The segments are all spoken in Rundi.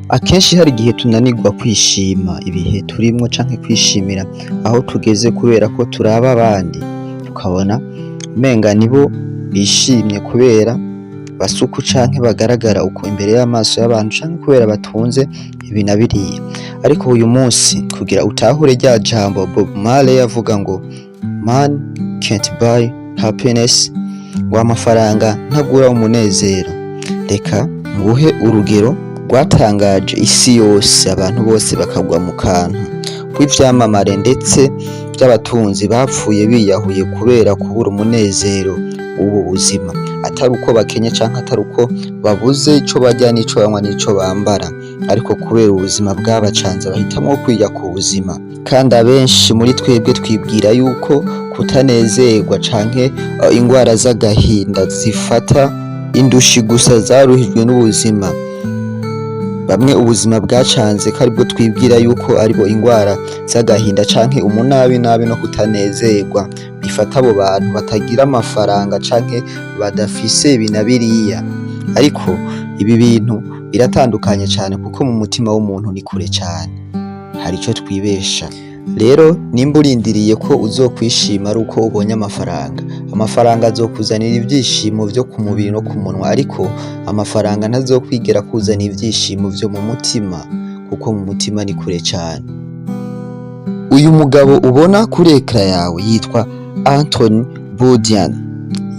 Akenshi hari igihe tunanirwa kwishima ibihe turimwo canke kwishimira aho tugeze, kubera ko turaba abandi tukabona umenga nibo bishimye kubera basuku canke bagaragara uko imbere y'amaso y'abantu, canke kubera batunze ibi na biriya. Ariko uyu munsi, kugira utahure rya jambo Bob Marley avuga ngo "Money can't buy happiness", ngo amafaranga ntagura umunezero, reka nguhe urugero rwatangaje isi yose, abantu bose bakagwa mu kantu, rw'ivyamamare ndetse by'abatunzi bapfuye biyahuye kubera kubura umunezero w'ubu buzima, atari uko bakenye canke atari uko babuze ico barya n'ico banywa n'ico bambara, ariko kubera ubuzima bwabacanze bahitamwo kwiga ku buzima. Kandi abenshi muri twebwe twibwira yuko kutanezerwa canke ingwara z'agahinda zifata indushi gusa zaruhijwe n'ubuzima, bamwe ubuzima bwacanze, ko aribwo twibwira yuko aribo ingwara z'agahinda canke umunabi nabi no kutanezerwa bifata abo bantu batagira amafaranga canke badafise ibi na biriya. Ariko ibi bintu biratandukanye cane, kuko mu mutima w'umuntu ni kure cane, hari ico twibesha. Rero nimba urindiriye ko uzokwishima ari uko ubonye amafaranga, amafaranga azokuzanira ivyishimo vyo ku mubiri no ku munwa, ariko amafaranga ntazokwigera kuzana ivyishimo vyo mu mutima, kuko mu mutima ni kure cane. Uyu mugabo ubona kuri écran yawe yitwa Anthony Bourdain.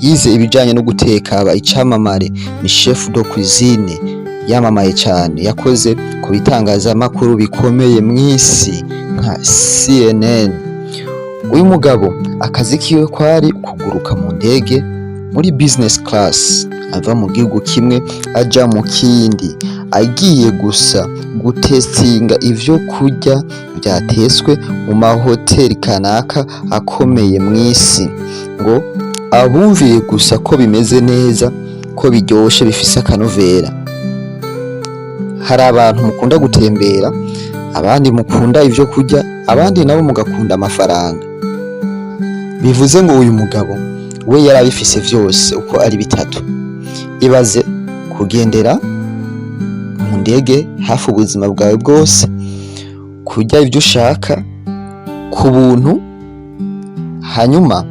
Yize ibijanye no guteka, aba icamamare, ni chef de cuisine yamamaye cane. Yakoze ku bitangazamakuru bikomeye mw'isi nka CNN. Uyu mugabo akazi kiwe kwari kuguruka mu ndege muri business class, ava mu gihugu kimwe aja mu kindi, agiye gusa gutestinga ivyo kurya vyatetswe mu mahoteli kanaka akomeye mw'isi, ngo abumviye gusa ko bimeze neza, ko biryoshe, bifise akanovera. Hari abantu mukunda gutembera, abandi mukunda ivyo kurya, abandi nabo mugakunda amafaranga. Bivuze ngo uyu mugabo we yari abifise vyose uko ari bitatu. Ibaze kugendera mu ndege hafi ubuzima bwawe bwose, kurya ivyo ushaka ku buntu, hanyuma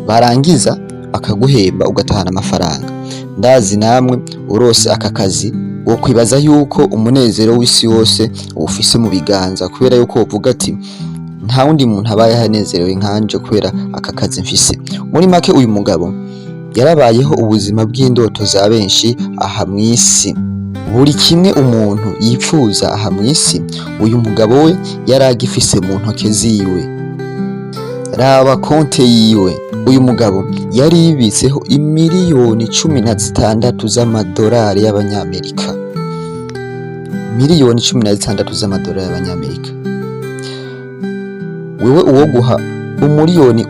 barangiza bakaguhemba ugatahana amafaranga. Ndazi namwe urose aka kazi wokwibaza yuko umunezero w'isi wose uwufise mu biganza, kubera yuko wovuga ati nta wundi muntu abayeho anezerewe nkanje kubera aka kazi mfise. Muri make, uyu mugabo yarabayeho ubuzima bw'indoto za benshi aha mw'isi. Buri kimwe umuntu yipfuza aha mw'isi, uyu mugabo we yari agifise mu ntoke ziwe. Raba konte yiwe. Uyu mugabo yari yibitseho imiliyoni 16 z'amadolari y'Abanyamerika, miliyoni 16 z'amadolari y'Abanyamerika. Wewe uwo guha 1 umuriyoni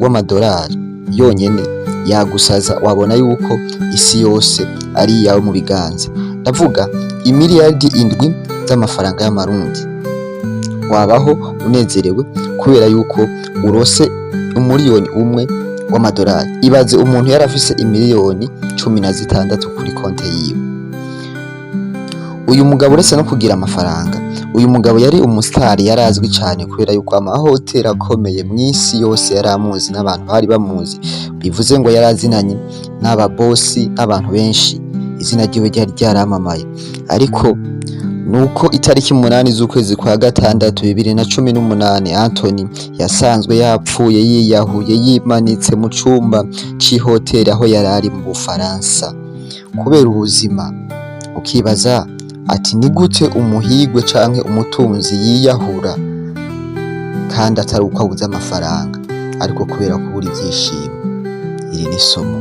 w'amadolari yonyene yagusaza, wabona yuko isi yose ari iyawe mu biganza. Ndavuga imiliyaridi 7 z'amafaranga y'Amarundi. Wabaho unezerewe kubera yuko urose 1 umuriyoni w'amadolari. Ibaze umuntu yari afise imiliyoni 16 kuri konte yiwe. Uyu mugabo, uretse no kugira amafaranga, uyu mugabo yari umusitari, yari azwi cane kubera yuko amahoteli akomeye mw'isi yose yari amuzi n'abantu bari bamuzi. Bivuze ngo yari azinanye n'ababosi n'abantu benshi, izina ryiwe ryari ryaramamaye. Ariko nuko itariki 8 z'ukwezi kwa gatandatu 2018, Anthony yasanzwe yapfuye, yiyahuye, yimanitse mu cumba c'ihoteli aho yari ari mu Bufaransa kubera ubuzima. Ukibaza ati ni gute umuhigwe canke umutunzi yiyahura, kandi atari uko abuze amafaranga, ariko kubera kubura ivyishimo? Iri ni isomo.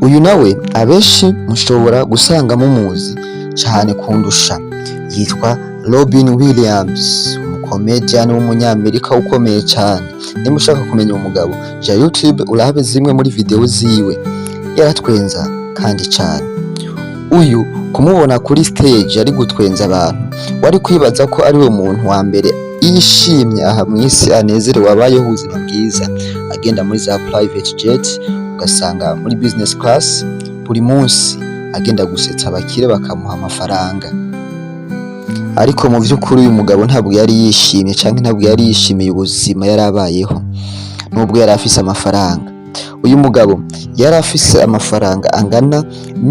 Uyu nawe abenshi mushobora gusanga mumuzi cane kundusha, yitwa Robin Williams, umukomedian w'Umunyamerika ukomeye cane. Nimba ushaka kumenya uwo mugabo, ja YouTube urabe zimwe muri video ziwe, yaratwenza kandi cane. Uyu kumubona kuri stage ari gutwenza abantu, wari kwibaza ko ari we muntu wa mbere yishimye aha mw'isi, anezerewe, abayeho ubuzima bwiza, agenda muri za private jet, ugasanga muri business class buri munsi. Agenda gusetsa abakire bakamuha amafaranga. Ariko mu vy'ukuri uyu mugabo ntabwo yari yishimye, canke ntabwo yari yishimiye ubuzima yari abayeho nubwo yari afise amafaranga. Uyu mugabo yari afise amafaranga angana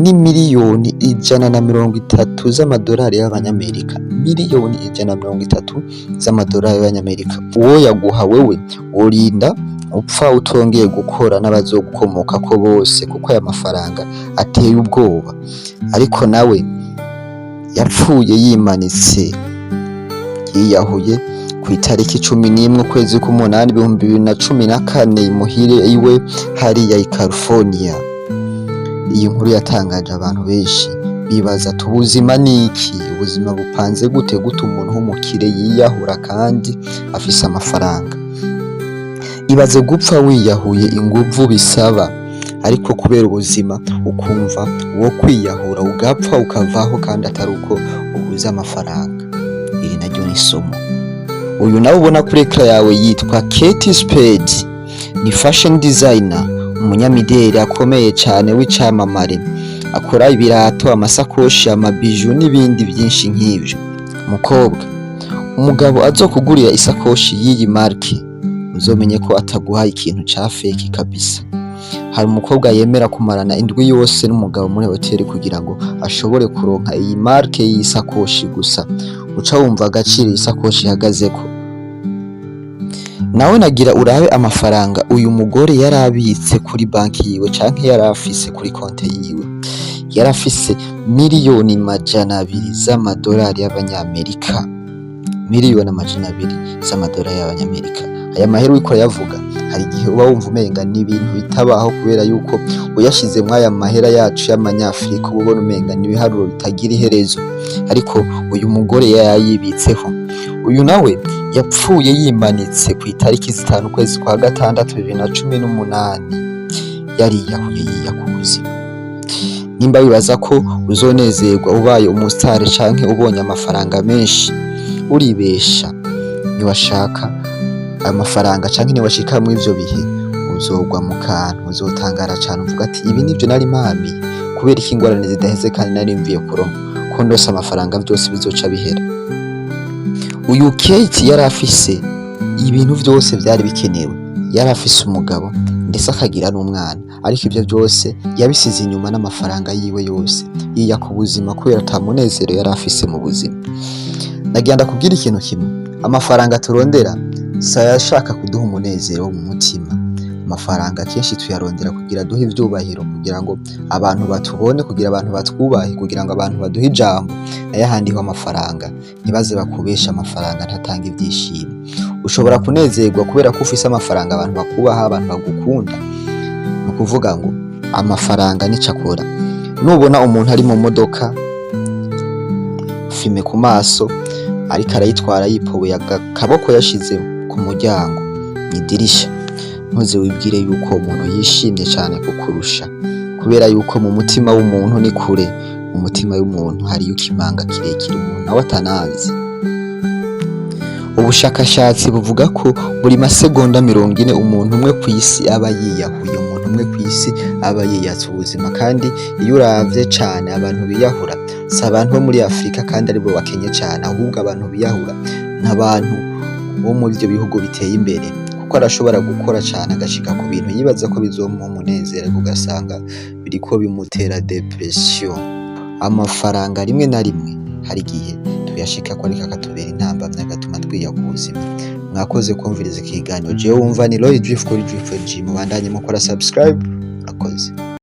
n'imiliyoni 130 z'amadolari y'abanyamerika, miliyoni 130 z'amadolari y'abanyamerika. Uwo yaguha wewe, worinda upfa utongeye gukora n'abazogukomokako bose, kuko aya mafaranga ateye ubwoba. Ariko nawe yapfuye yimanitse, yiyahuye ku itariki 11 ukwezi k'umunani 2014 imuhire iwe hariya i California. Iyi nkuru yatangaje abantu benshi, bibaza ati: "Ubuzima ni iki? Ubuzima bupanze gute? Gute umuntu w'umukire yiyahura kandi afise amafaranga?" Ibaze gupfa wiyahuye, inguvu bisaba, ariko kubera ubuzima ukumva wo kwiyahura, ugapfa ukavaho kandi atari uko ubuze amafaranga. Iri naryo ni isomo. Uyu nawe ubona kuri écran yawe yitwa Kate Spade, ni fashion designer, umunyamideli akomeye cyane w'icamamare, akora ibirato, amasakoshi, amabijoux n'ibindi byinshi nk'ivyo. Mukobwa, umugabo azokugurira isakoshi y'iyi marque, uzomenye ko ataguha ikintu ca fake kabisa. Hari umukobwa yemera kumarana indwi yose n'umugabo muri hoteli kugira ngo ashobore kuronka iyi marque y'isakoshi gusa. Uca wumva agaciro iyi sakoshi ihagazeko. Nawe nagira urabe amafaranga uyu mugore yari abitse kuri banki yiwe canke yari afise kuri konte yiwe. Yari afise miliyoni 200 z'amadolari y'abanyamerika, miliyoni 200 z'amadolari y'abanyamerika. Aya mahera uriko urayavuga, hari igihe uba wumva umenga ni ibintu bitabaho, kubera yuko uyashizemwo aya mahera yacu y'amanyafrika uba ubona umenga ni ibiharuro bitagira iherezo. Ariko uyu mugore yayibitseho. Uyu nawe yapfuye yimanitse ku itariki 5 ukwezi kwa gatandatu 2018. Yariyahuye, yiyaka ubuzima. Nimba wibaza ko uzonezerwa ubaye umusitari canke ubonye amafaranga menshi, uribesha. Niwashaka amafaranga canke niwashika muri ivyo bihe, uzogwa mu kantu, uzotangara cane, uvuga ati: "Ibi nivyo nari mpamiye? Kubera iki ingorane zidaheze kandi nari mvuye kuronka ko ndose amafaranga vyose bizoca bihera?" Uyu Kate yari afise ibintu vyose vyari bikenewe. Yari afise umugabo, ndetse akagira n'umwana, ariko ivyo vyose yabisize inyuma n'amafaranga yiwe yose, yiyaka ubuzima kubera ata munezero yari afise mu buzima. Nagira ndakubwira ikintu kimwe: amafaranga turondera si ayashaka kuduha umunezero wo mu mutima. Amafaranga kenshi tuyarondera kugira duhe ivyubahiro, kugira ngo abantu batubone, kugira abantu batwubahe, kugira ngo abantu baduhe ijambo. Nayo ahandi ho amafaranga, ntibaze bakubesha, amafaranga ntatanga ivyishimo. Ushobora kunezerwa kubera ko ufise amafaranga, abantu bakubaha, abantu bagukunda. Ni ukuvuga ngo amafaranga nico akora. Nubona umuntu ari mu modoka, fumé ku maso, ariko arayitwara yipoweye, akaboko yashize ku muryango mw'idirisha, ntuze wibwire yuko uwo muntu yishimye cane kukurusha, kubera yuko mu mutima w'umuntu ni kure. Mu mutima w'umuntu hariyo ikimanga kirekire umuntu nawe atanazi. Ubushakashatsi buvuga ko buri masegonda 40 umuntu umwe kw'isi aba yiyahuye, umuntu umwe kw'isi aba yiyatse ubuzima. Kandi iyo uravye cane, abantu biyahura si abantu bo muri Afrika kandi aribo bakenye cane, ahubwo abantu biyahura n'abantu bo muri ivyo bihugu biteye imbere, kuko arashobora gukora cane agashika ku bintu yibaza ko bizomuha umunezero, ariko ugasanga biriko bimutera dépression. Amafaranga rimwe na rimwe hari igihe tuyashikako ariko akatubera intambamyi, agatuma twiyaka ubuzima. Mwakoze kumviriza ikiganiro. Jewe wumva ni Roy Drift kuri Drift G. Mubandanye mukora subscribe. Murakoze.